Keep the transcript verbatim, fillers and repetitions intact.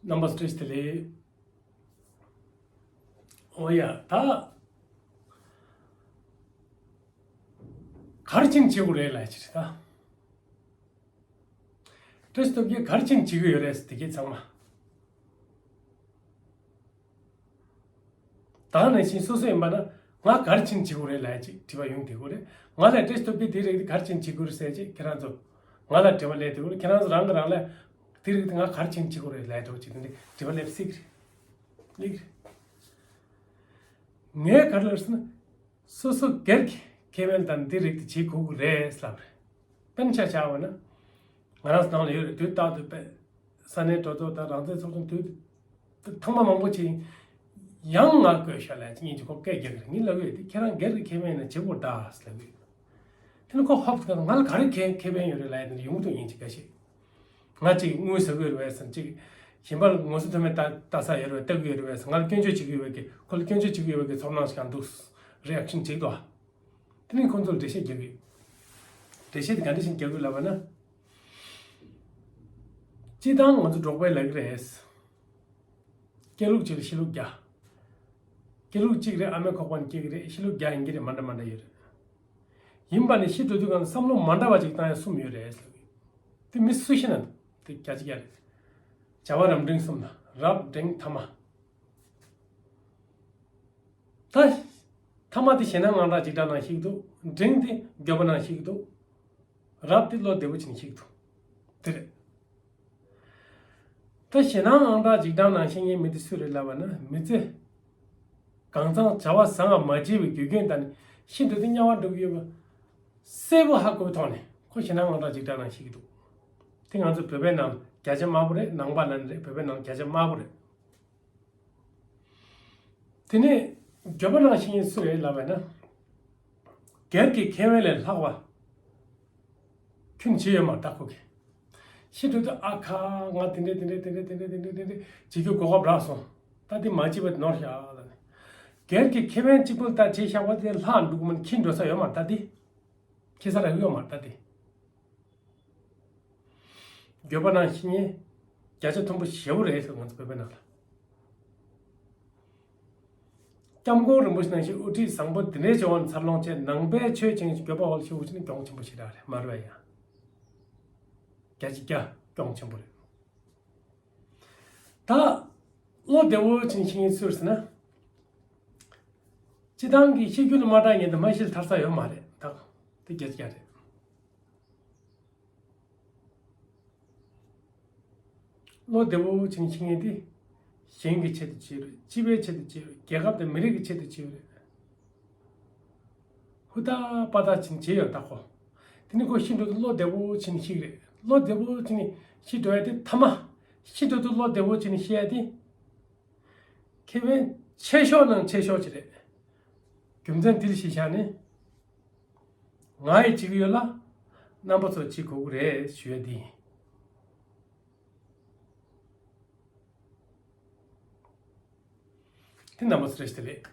རྣམ་པ་བཀྲ་ཤིས་བདེ་ལེགས། ཨོ་ཡ་ད། ག་རེ་བྱས་ནས་བྱེད་དགོས་རེད་ལབ་ཡ་ཅིག་རེད་ད། བཀྲ་ཤིས་སྟོབས་རྒྱལ་ག་རེ་བྱས་ནས་བྱེད་ཀྱི་ཡོད་རེད་ཟེར་དེ་གས་ཚང་མ། ད་ག་ནང་བཞིན་སོ་སོ་ཡིན་པ་ན་ང་ག་རེ་བྱས་ནས་བྱེད་དགོས་རེད་ལབ་ཡ་ཅིག་དྲི་བ་ཡོང་བསྡད་ཀྱི་ཡོད་རེད། ང་ལ་བཀྲ་ཤིས་སྟོབས་རྒྱལ་དེ་རིགས་དེ་ག་རེ་བྱས་ནས་བྱེད་དགོས་རེད་ཟེར་ཅིག་ཁྱེད་རང་ཚོ་ང་ལ་དྲི་བ་སླེབས་བསྡད་ཀྱི་ཡོད་རེད། ཁྱེད་རང་ཚོ་རང་གིས་རང་ལ་དེ་རིགས་དེ་ང་ག་རེ་བྱས་ནས་བྱེད་དགོས་རེད་ལབ་ཡ་འདྲ་བོ་ཅིག་དེ་འདྲའི་དྲི་བ་སླེབས་སྲིད་ཀྱི་རེད། སླེབས་ཀྱི་རེད། ངས་ག་རེ་ལབ་ཟེར་ན། སོ་སོ་སྒེར་གྱི་ཁེ་ཕན་དང་འདི་རིགས་དེ་བྱེད་དགོས་ཀྱི་རེད་ལབ་རེད། དཔེར་ན་ཆ་བཞག་པ་ན། ང་རང་ཚོ་ནང་ལ་ཡོད་རེད། དུས་རྟག་ཏུ་དཔེ་ས་གནས་གྲོས་ཚོགས་དང་རང་བཙན་ཚོགས་ཆུང་དུས་ཐེངས་མ་མང་པོ་ཅིག་ཡང་ང་བསྐོས་ཤག་ལབ་ཅིག་ངེད་ཀྱི་ཁོ་སྐད་རྒྱག་གི་རེད། ངས་ལབ་ཀྱི་ཡོད་དེ་ཁྱེད་རང་སྒེར་གྱི་ཁེ་ཕན་ཡིན་ན་བྱེད་དགོས་ད་ཟེར་ལབ་ཀྱི་ཡོད། དེ་ནི་ཁོ་ཧོབ་ང་ལ་ག་རེ་ཁེ་ཁེ་ཕན་ཡོད་རེད་ལབ་ཡ་དེ་འདྲ་ཡོང་གི་འདུག་ཡིན་གཅིག་འགའ་ཤས། ང་གཅིག་དངུལ་ཟ་གི་ཡོད་རེད་བས་ཟེར་གཅིག་གཞན་པ་ལ་ངོ་སོ་མཐོ་དམན་ལྟ་ལྟ་ས་ཡོད་རེད་བས་ལྟ་གི་ཡོད་རེད་བས་ཟེར་ང་ལ་སྐྱོན་བརྗོད་བྱེད་ཀྱི་ཡོད་བས་ཀྱི་ཁོ་ལ་སྐྱོན་བརྗོད་བྱེད་ཀྱི་ཡོད་བས་ཀྱི་ཚོར་སྣང་ཞིག་གང་འདུག་རི་ཨེག་ཤན་བྱེད་ཀྱི་འདུག་དེ་ནི་ཁོང་ཚོ་ལ་འགྲེལ་བཤད་རྒྱག་གི་ཡོད། འགྲེལ་བཤད་དེ་ག་འདྲ་ཞིག་རྒྱག་གི་ཡོད་ལབ་པ་ན། སྤྱིར་བཏང་ང་ཚོ་འབྲོག་པའི་ལབ་ཀྱི་རེད། སྐྱེ་ལུགས་གཅིག་ལ་གཤིས་ལུགས་བརྒྱ། སྐྱེ་ལུགས་གཅིག་རེད། ཨ་མའི་ཁོག་པ་ནས་སྐྱེ་གི་རེད། གཤིས་ལུགས་བརྒྱ་ཡིན་གྱི་རེད། མ་འདྲ་མ་འདྲ་ཡོད་རེད། ཡིན་པ་ནི་ཤི་འགྲོ་དུས་གང་བསམ་བློ་མ་འདྲ་བ་ཅིག་བཏང་ཡ་གསུམ་ཡོད་རེད་ཟེར་གི། དེ་མི་སུ་ཤི་ན་དེ་བརྒྱ་ཆ་བརྒྱ་རེད། བྱ་བ་རབ་འབྲིང་གསུམ་ལ་རབ་འབྲིང་ཐ་མ། ད། ཐ་མ་དེ་ཞེད་སྣང་དངངས་སྐྲག་འཇིགས་སྐྲག་ནང་ཤི་གི་འདུག་འབྲིང་དེ་འགྱོད་པ་ནང་ཤི་གི་འདུག་རབ་དེ་བློ་བདེ་པོ་བྱས་ནས་ཤི་གི་འདུག་དེ་རེད། ད་ཞེད་སྣང་དངངས་སྐྲག་འཇིགས་སྐྲག་ནང་ཤི་མཁན་མི་དེ་སུ་རེད་ལབ་པ་ན་མི་ཚེ་གང་ཚང་བྱ་བ་བཟང་ང་མ་བྱས་པའི་རྒྱུ་རྐྱེན་དང་ནི་ཤི་འགྲོ་དུས་དམྱལ་བར་འགྲོ་གི་ཡོད་པ་གསལ་པོ་ཧ་གོ་བའི་ཐོག་ནས་ཁོ་ཞེད་སྣང་དངངས་སྐྲག་འཇིགས་སྐྲག་ནང་ཤི་གི་འདུག་དེ་ང་ཚོ་བོད་པའི་ནང་བརྒྱ་ཆ་དམའ་པོ་རེད། ནང་པ་ལ་ནི་རེད། བོད་པའི་ནང་བརྒྱ་ཆ་དམའ་པོ་རེད། དེ་ནས་འགྱོད་པ་ནང་ཤི་མཁན་སུ་རེད་ལབ་པ་ན། སྒེར་གྱི་ཁེ་ཕན་ལས་ལྷག་པ་ཁྱོན་བྱེད་ཡོད་མ་རེད་ད་ཁོ་གིས། ཤི་འགྲོ་དུས་ཨ་ཁ་ང་དེ་འདྲས་དེ་འདྲས་བྱེད་རྒྱུ་གོ་སྐབས་རག་སོང་། ད་དེ་མ་བྱས་པ་ནོར་ཤག་ལབ་ནས། སྒེར་གྱི་ཁེ་ཕན་གཅིག་པུ་ལ་ད་བྱས་བཞག་པ་དེ་ལྷག་འགྲོ་གི་མིན། ཁྱི་འགྲོ་ས་ཡོད་མ་རེད་ད་དེ། ཁྱི་ས་རག་ཡོད་མ་རེད་ད་དེ། འགྱོད་པ་ནང་ཤི་མཁན་བརྒྱ་ཆ་མཐོན་པོ་ཞེ་པོ་རེད་ཟེར། ང་ཚོ་བོད་པའི་ནང་ལ། སྐྱབས་མགོན་རིན་པོ་ཆེ་ནང་བཞིན་དབུ་ཁྲིད་བཟང་པོ་འདི་འདྲའི་བྱུང་བ་ནི་འཚར་ལོངས་བྱས། ནང་པའི་ཆོས་བྱེད་མཁན་ཞིག་འགྱོད་པ་འོག་ལ་ཤི་བ་ཅིག་ནི་གྱོང་ཆེན་པོ་ཞེ་དྲག་རེད། མ་རེད་པས་ཡ། བརྒྱ་ཆ་བརྒྱ་གྱོང་ཆེན་པོ་རེད། ད་བློ་བདེ་བོ་བྱས་ཤི་མཁན་སུ་རེད་ཟེར་ན། སྤྱིར་བཏང་གི་ཤི་རྒྱུ་ལ་མ་སྐྲག་མཁན་དེ་མ་ཤི་ལ་ཐར་ས་ཡོད་མ་རེད་ད། དེ་བརྒྱ་ཆ་བརྒྱ་རེད། བློ་བདེ་བོ་བྱས་ཤི་མཁན་དེ། གཞན་གྱི་ཆེད་དུ་བྱས་རེད། སྤྱི་པའི་ཆེད་དུ་བྱས་རེད། རྒྱལ་ཁབ་དང་མི་རིགས་ཀྱི་ཆེད་དུ་བྱས་རེད། ཧུར་ཐག་པ་ཐག་བྱས་བྱས་ཡོད་ད་ཁོ། དེ་ནི་ཁོ་ཤི་འགྲོ་དུས་བློ་བདེ་བོ་བྱས་ནས་ཤི་གི་རེད། བློ་བདེ་བོ་བྱས་ནས་ཤི་འགྲོ་ཡ་དེ་ཐ་མ། ཤི་འགྲོ་དུས་བློ་བདེ་བོ་བྱས་ནས་ཤི་ཡ་དེ། ཁེ་ཕན་ཆེ་ཤོས་ནང་ཆེ་ཤོས་ཅིག་རེད། རྒྱུ་མཚན་འདི་ལ་གཞི་བཞག་ནས། ང་ཡིས་བྱེད་ཀྱི་ཡོད་ལ། རྣམ་པ་ཚོས་བྱེད་དགོས་ཀྱི་རེད་ཞུ་ཡ་འདི་ཡིན། དེ་རྣམ་པ་ཚོ་བཀྲ་ཤིས་བདེ་ལེགས།